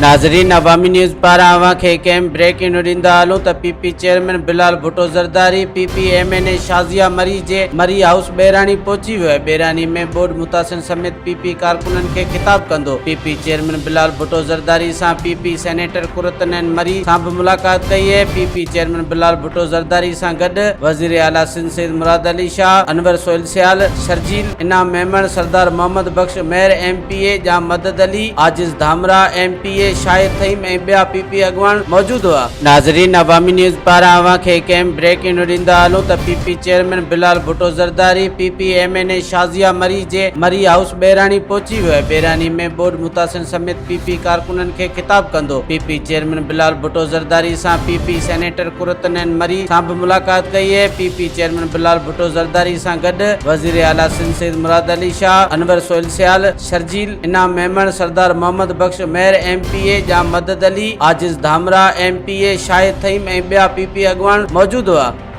ناظرين عوامي نيوز پاران اوهان کي هڪ اهم بريڪنگ نيوز ڏيندا هلون ته P P chairman Bilal Bhutto Zardari P P M N A Shazia Marri جي مري هائوس ٻيراڻي پهچي ويو آهي ٻيراڻي ۾ ٻوڏ متاثرن سميت پي پي ڪارڪنن کي خطاب ڪندو P P chairman Bilal Bhutto Zardari سان P P senator Qurat ul Ain Marri سان به ملاقات ڪئي آهي P P chairman Bilal Bhutto Zardari سان گڏ وزير اعليٰ سنڌ سيد مراد علي شاهه، انور سهيل سيال، شرجيل انعام ميمڻ، سردار Muhammad Bakhsh Mehr, M P A Jam Madad Ali, Ajiz Dhamrah, M P A Shahid Thaheem ۽ ٻيا پي پي اڳواڻ موجود هئا. ناظرين عوامي نيوز پاران اوهان کي هڪ اهم بريڪنگ نيوز ڏيندا هلون ته P P chairman Bilal Bhutto Zardari P P M N A Shazia Marri جي مري هائوس ٻيراڻي پهچي ويو آهي ٻيراڻي ۾ ٻوڏ متاثرن سميت پي پي ڪارڪنن کي خطاب ڪندو P P chairman Bilal Bhutto Zardari سان P P senator Qurat ul Ain Marri سان به ملاقات ڪئي آهي P P chairman Bilal Bhutto Zardari سان گڏ وزير اعليٰ سنڌ سيد مراد علي شاهه، انور سهيل سيال، شرجيل انعام ميمڻ، سردار Muhammad Bakhsh Mehr, M P A Jam Madad Ali, Ajiz Dhamrah, M P A Shahid Thaheem ۽ ٻيا پي پي اڳواڻ موجود هئا.